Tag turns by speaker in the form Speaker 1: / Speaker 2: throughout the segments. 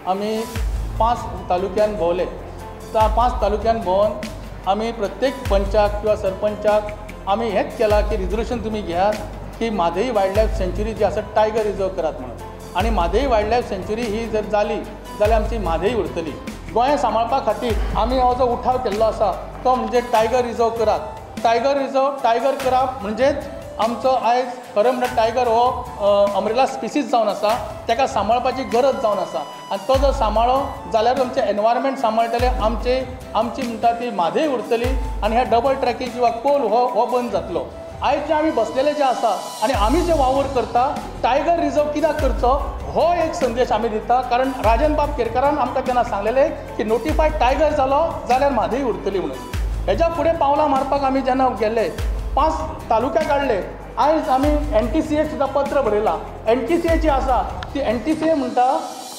Speaker 1: आमी 5 तालुक्यान भोंवले. 5 तालुक्यान भोंवन आमी प्रत्येक पंचाक किंवा सरपंचाक आमी हेंच केलां की रिजोल्युशन तुमी घेयात की म्हादई वायल्ड लायफ सँच्युरी जी आसा टायगर रिजर्व करात म्हणून. आनी म्हादई वायल्ड लायफ सँच्युरी ही जर जाली जाल्यार आमची म्हादई उरतली. गोंय सांबाळपा खातीर आमी हो जो उठाव केल्लो आसा तो म्हणजे टायगर रिजर्व करात. टायगर रिजर्व टायगर करप म्हणजेच आमचो आयज खरें म्हणल्यार टायगर हो अम्ब्रेला स्पिसीज जावन आसा, ताका सांबाळपाची गरज जावन आसा. आनी तो जर सांबाळ्ळो जाल्यार आमचें एनवायरमेंट सांबाळटलें, आमची आमची म्हणटा ती म्हादय उरतली आनी ह्या डबल ट्रॅकिंग किंवा कोल हो बंद जातलो. आयज जे आमी बसलेले जे आसा आनी आमी जे वावर करता टायगर रिजर्व कित्याक करचो हो एक संदेश आमी दिता. कारण राजन बाब केरकारान आमकां तेन्ना सांगलेलें की नोटिफायड टायगर जालो जाल्यार म्हादय उरतली म्हणून. हेज्या फुडें पावलां मारपाक आमी जेन्ना गेले 5 तालुक्या काडले. आयज आमी NTCA सुद्दां पत्र बरयलां. NTCA जी आसा ती NTCA म्हणटा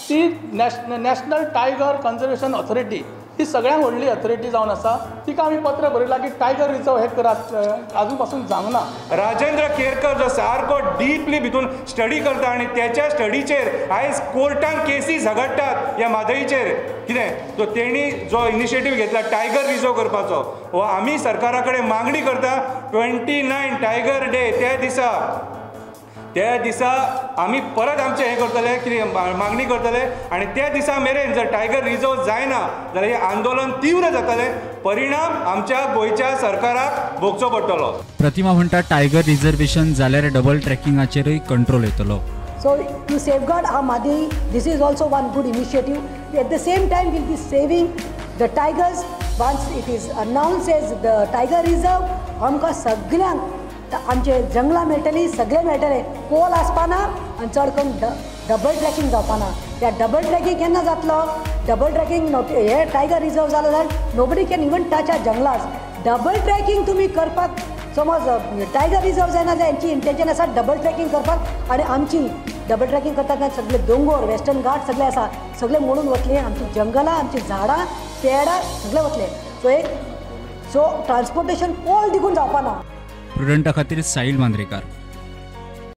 Speaker 1: ती नॅशनल टायगर कन्जर्वेशन ऑथॉरिटी ही सगळ्यांत व्हडली ऑथॉरिटी जावन आसा. तिका आमी पत्र बरयलां की टायगर रिजर्व हें करात, आजून पासून जावंक ना.
Speaker 2: राजेंद्र केरकर जो सारको डिपली भितून स्टडी करता आनी त्याच्या स्टडीचेर आयज कोर्टान केसी झगडटात ह्या म्हादईचेर. कितें तो तेणी जो इनिशिएटीव घेतला टायगर रिजर्व करपाचो, हो आमी सरकारा कडेन मागणी करता 29 टायगर डे त्या दिसा आमी परत आमचें हें करतले, कितें मागणी करतले आनी त्या दिसा मेरेन जर टायगर रिजर्व जायना जाल्यार हें आंदोलन तीव्र जातलें, परिणाम आमच्या गोंयच्या सरकाराक भोगचो पडटलो.
Speaker 3: प्रतिमा म्हणटा टायगर रिजर्वेशन जाल्यार डबल ट्रॅकिंगाचेरूय कंट्रोल येतलो.
Speaker 4: So to safeguard our Mhadei, this is also one good initiative. At the same time, we'll be saving the tigers. Once it is announced as the tiger reserve, आमकां सगळ्यांक आमचे जंगलां मेळटली, सगळे मेळटले. कोल आसपाना आनी चड करून डबल ट्रॅकिंग जावपाना. त्या डबल ट्रॅकिंग केन्ना जातलो? डबल ट्रॅकिंग हे टायगर रिजर्व जालो जाल्यार nobody can even touch our जंगलास. Double tracking तुमी करपाक समज टायगर रिजर्व जायना जाल्यार हेंची इंटेन्शन आसा डबल ट्रॅकिंग करपाक. आनी आमची डबल ट्रॅकिंग करतात तेन्ना सगळे दोंगोर, वेस्टर्न घाट सगळे आसा, सगळे मोडून वतले. आमची जंगलां, आमची झाडां पेडां सगळे वतले. सो एक सो ट्रान्सपोर्टेशन पोल दिकून जावपाना.
Speaker 3: प्रुडंटा खातीर साहिल मांद्रेकार.